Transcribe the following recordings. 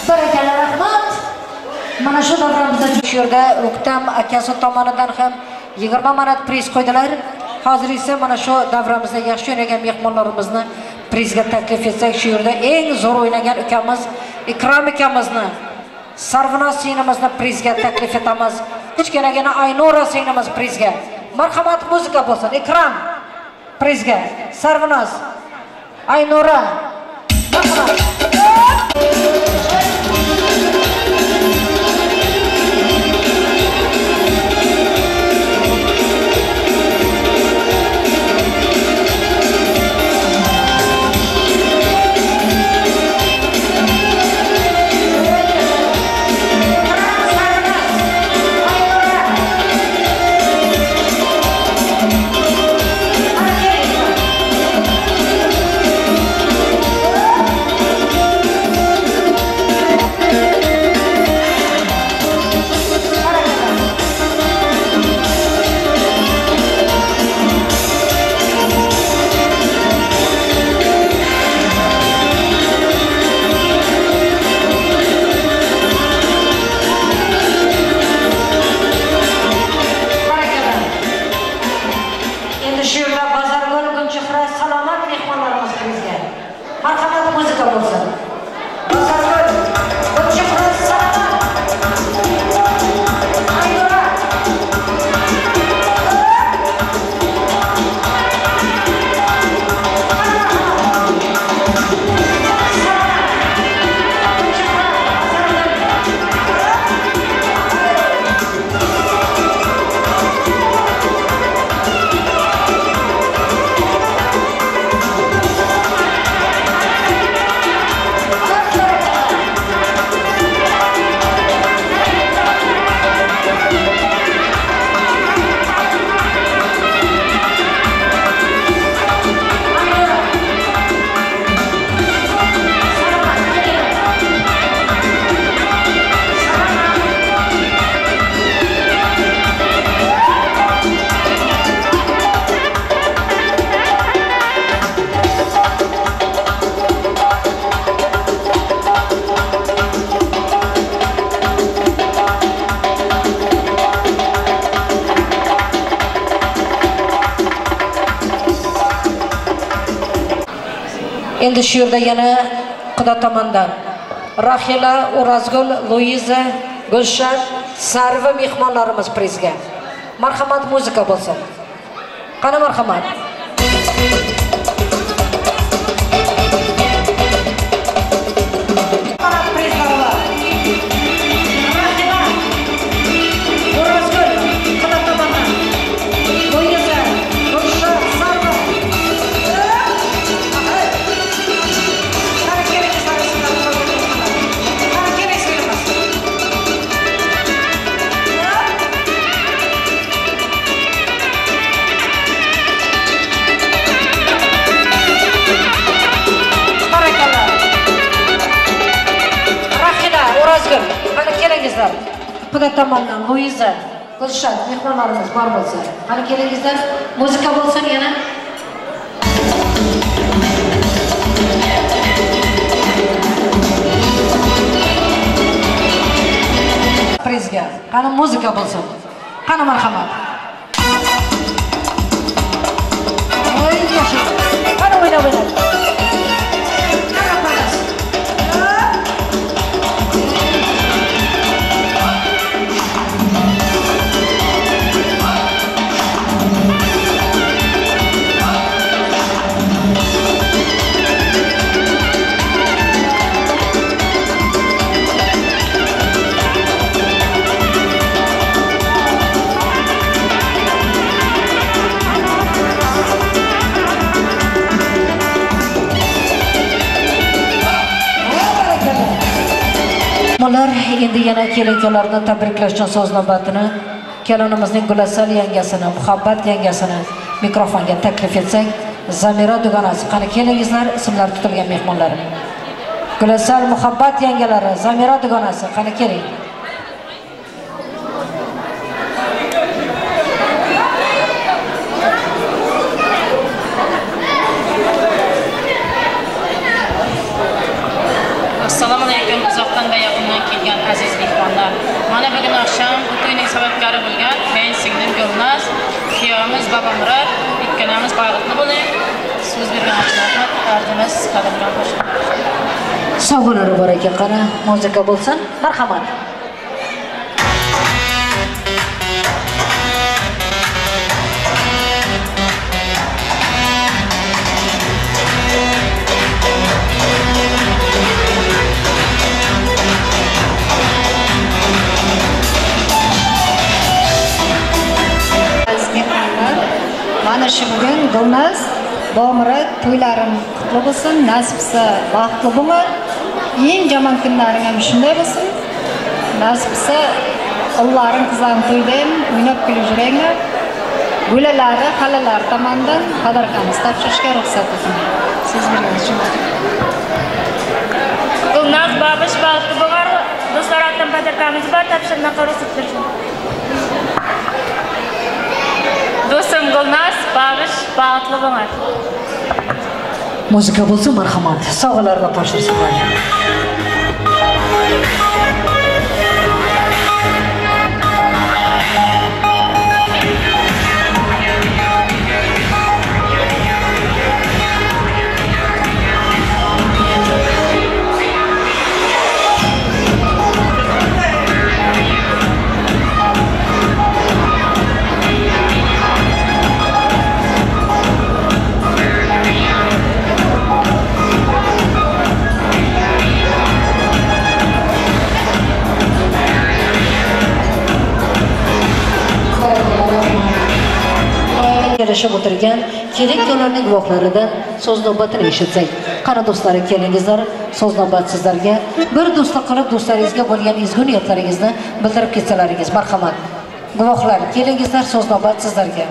Barakalla, rahmat. Mana shu davramizda shu yerda O'ktam akasi tomonidan ham 20 manat priz qo'ydilar. Hozir esa mana shu davramizda yaxshi o'ynagan mehmonlarimizni prizga taklif etsak, shu yerda eng zo'r o'ynagan ukamiz Ikrom akamizni, Sarvinoz singlimizni prizga taklif etamiz. Kichkinagina Aynura singlimiz prizga. Marhamat, muzika bo'lsin. Ikrom prizga, Sarvinoz, Aynura. Marhamat. Endi shu yerda yana quda tomondan Rahila, O'razgul, Luiza, Gulshad, Sarva mehmonlarimiz prizga. Marhamat, muzika bo'lsin. Qani marhamat. Kelingizlar. Quda tomondan Luiza, Gulshad mehmonlarimiz bor bo'lsa, qani kelingizlar, muzika bo'lsin yana. Prizga. Qani muzika bo'lsin. Qani marhamat. Oy, yasha. Qani o'ynab o'ynab. Mehmonlar, endi yana kelin-kuyovlarni tabriklash uchun so'z navbatini kelinimizning Gulasal yangasini, Muhabbat yangasini mikrofonga taklif etsak, Zamira dugonasi, qani kelingizlar, ismlar tutilgan mehmonlar. Gulasal Muhabbat yangalari, Zamira dugonasi, qani keling. Assalomu alaykum uzoqdan va yaqindan kelgan aziz mehmonlar. Mana bugun oqshom bu to'yning sababkori bo'lgan men singlim Gulnaz, kuyovimiz Bobomurod, ikkalamiz baxtli bo'ling. So'z bergan uchun rahmat, ardimiz qadrdan qo'shildi. Sovg'alari bor ekan, qani muzika bo'lsin. Marhamat. Mana shu bugun Gulnaz, Bobomurod to'ylarim qutli bo'lsin, nasib qilsa baxtli bo'lar. Eng yomon kunlaring ham shunday bo'lsin. Nasib qilsa o'g'llaring, qizlaring to'yda ham o'ynab kulib yuringlar. Bo'lalari, xalalari tomonidan podarkamiz topshirishga ruxsat eting. Siz berganingiz uchun. Gulnaz, Bobish baxtli bo'lar. Do'stlar ortidan podarkamiz bor, topshirmoqqa ruxsat bersin. Do'stim Gulnaz, Bobish baxtli bo'lar. Muzika bo'lsin, marhamat. Sovg'alarni topshirsinlar. Yarashib o'tirgan kelin-kuyovlarning guvohlaridan so'z navbatini eshitsak. Qani do'stlarim, kelingizlar, so'z navbat sizlarga. Bir do'stlik qilib do'stlaringizga bo'lgan ezgu niyatlaringizni bildirib ketsalaringiz, marhamat. Guvohlar, kelingizlar, so'z navbat sizlarga.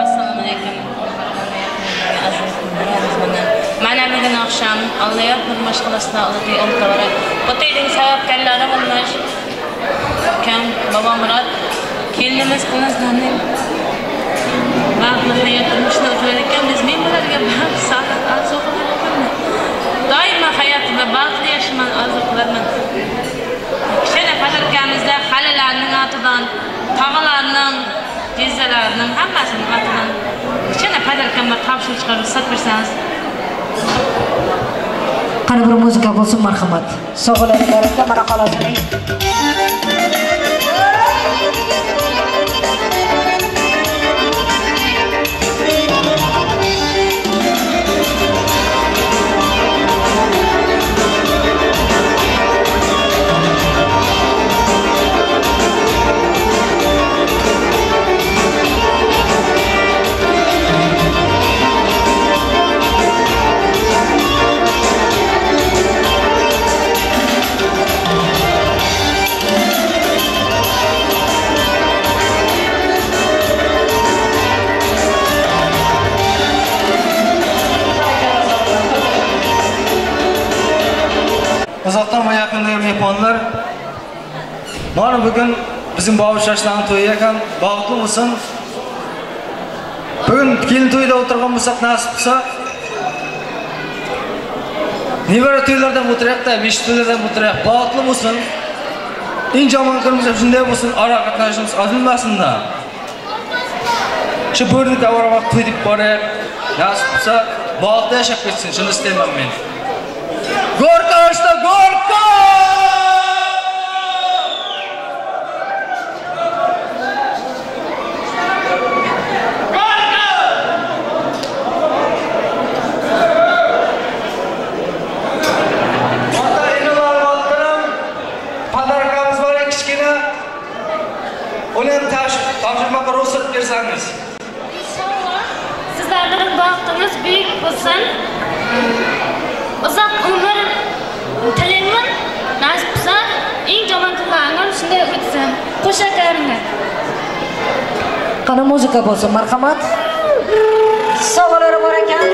Assalomu alaykum. Mana bugun oqshom Alloh bir mashg'ulasini oldi. Bu to'yning sababkorlari bo'lmish ukam Bobomurod, kelinimiz Gulnazning baxtli hayot turmushini o'tirar ekanmiz. Men bularga baxt, sog'lik orzu qilaman. Doimo hayotida baxtli yashaman orzu qilaman. Kichkina podarkamizda xalalarning otidan, tog'alarning, jizzalarning hammasining otidan kichkina podarkamga topshirishga ruxsat bersangiz. Qani bir muzika bo'lsin, marhamat. Sovg'alar baraka, mana xolasining. Uzoqdan va yaqindagi mehmonlar, mana bugun bizim Bobish yoshlarning to'yi ekan, baxtli bo'lsin. Bugun kelin to'yida o'tirgan bo'lsak, nasib qilsa, nevara to'ylardan o'tiraylik-da, beshik to'ylardan o'tiraylik, baxtli bo'lsin. Eng yomon kunimiz ham shunday bo'lsin, ora qatnashimiz uzilmasin-da. Shu bo'rini to'g'ri to'y deb boraylik, nasib qilsa, baxtli yashab ketsin, shuni istayman men. Горка, что горка! Горка! Ota inilar vattanam, podarkamiz bor kichkina. Uni ham topshirmoqqa ruxsat bersangiz. Inshaalloh sizlarning baxtingiz buyuk bo'lsin. Uzoq umr Tilayman, nasib qilsa, eng yomon kunlaring shunday o'tsin. Qo'sha karinglar. Qani muzika bo'lsin, marhamat. Sovg'alari bor ekan.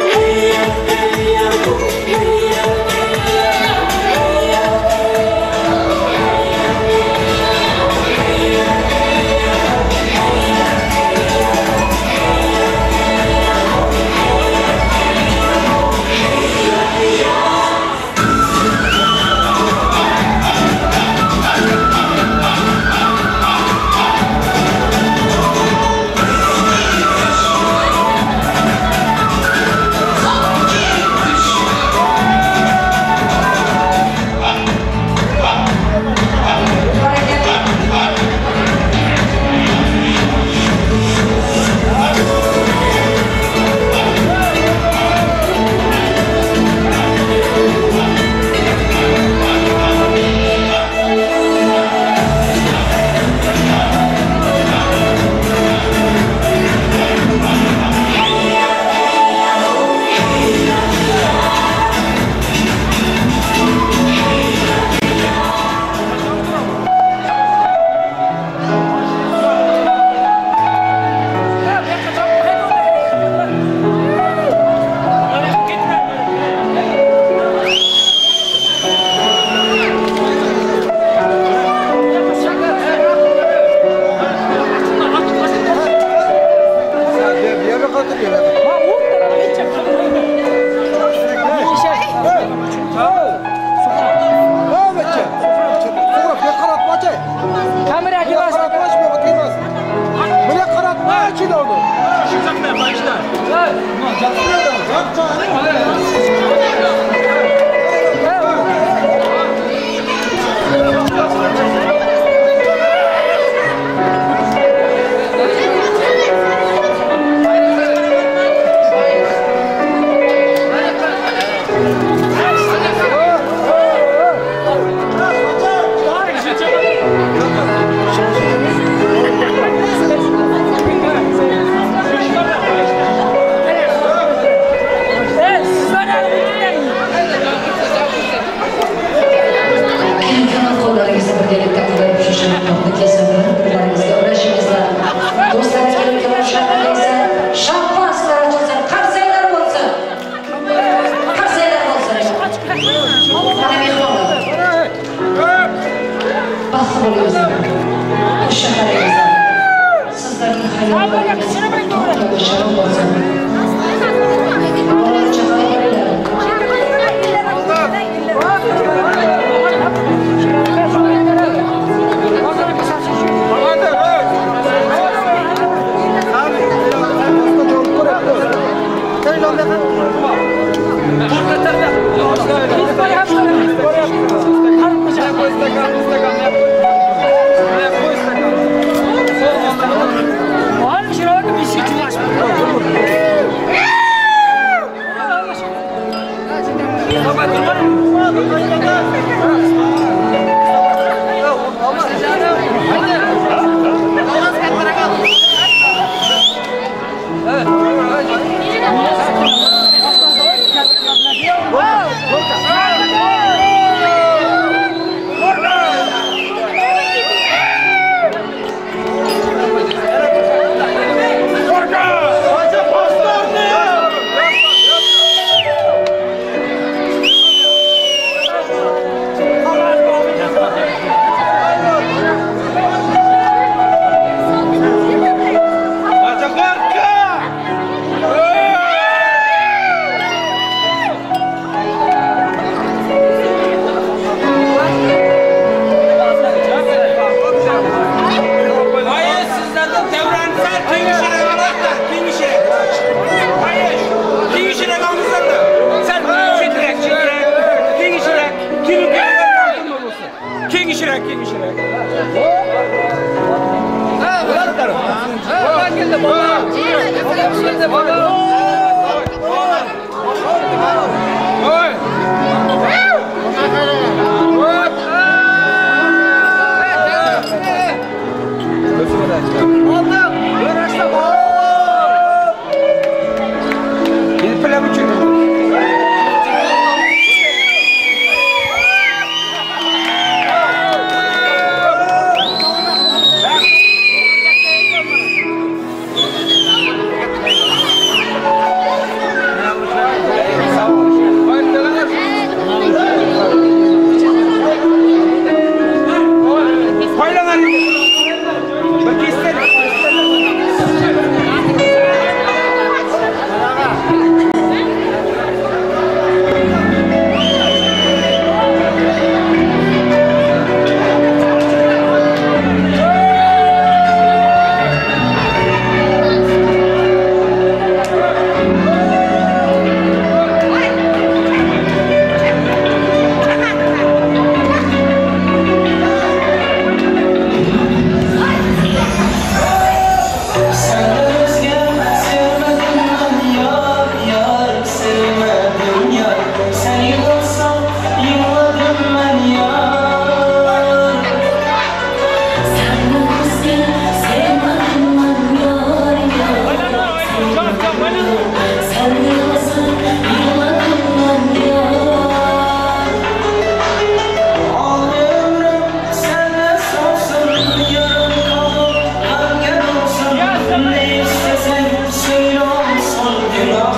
Gunoh.